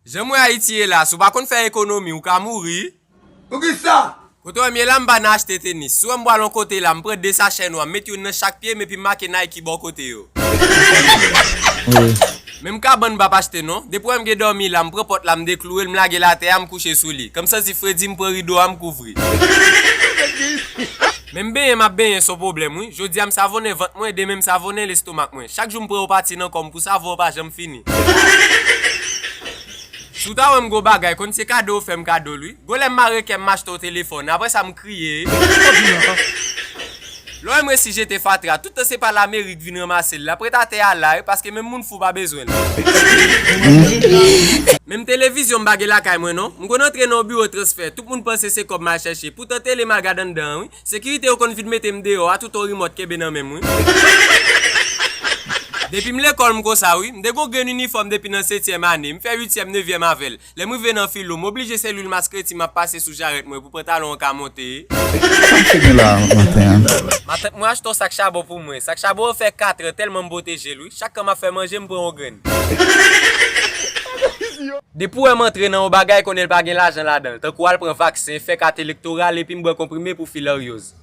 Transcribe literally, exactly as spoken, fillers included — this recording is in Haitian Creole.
Jan m wè Ayiti ye la, si w pa konn fè ekonomi, ou ka mouri. Poukisa? Kote w wè m ye la, m pa nan achte tenis. Si w wè m pral yon kote la, m pran de sachè nwa, m met youn nan chak pye m epi m make Nike bò kote yo. Men m ka bann m p ap achte non. Depi w wè m gen dòmi la, m pran pòt la, m dekloure l, m lage l atè a, m kouche sou li. Kan m santi fredi, m pran rido a, m kouvri. Men m benyen, m ap benyen, se yon pwoblèm wi. Jodi a m savonnen vant mwen, demen m savonnen lestomak mwen. Chak jou m pran yon pati nan kò m pou savon an pa janm fini. Si w ta wè m gwo bagay, konn se kado yo fè m kado l wi. Gwo lè m mare kè m, m achte yon telefòn, apre sa m kriye. Lè w wè m resi jete fatra, tout tan se pa lameri k vin ranmase l, l ap ret atè a la wi, paske menm moun fou pa bezwen l. Menm televizyon m pa gen lakay mwen non. M konn antre nan yon biwo transfè, tout moun panse se kòb m al chèche, poutan tele m al gad anndan an wi. Sekirite yo konn vin mete m deyò a, tout yon rimòt kenbe nan men m wi. Depi m lekòl m konsa wi, m te gon grenn inifòm depi nan setyèm ane, m fè uityèm, nevyèm avè l. Lè m rive nan filo, m oblije se lwil maskreti m ap pase sou jarèt mwen pou pantalon an ka monte. Sa m fini la maten an? Matant mwen achte yon sak chabon pou mwen. Sak chabon an fè kat an tèlman m pwoteje l wi. Chak kan m ap fè manje, m pran yon grenn. Depi w wè m antre nan yon bagay, konnen l pa gen lajan ladan l. Tankou al pran vaksen, fè kat elektoral, epi m bwè konprime pou filaryoz.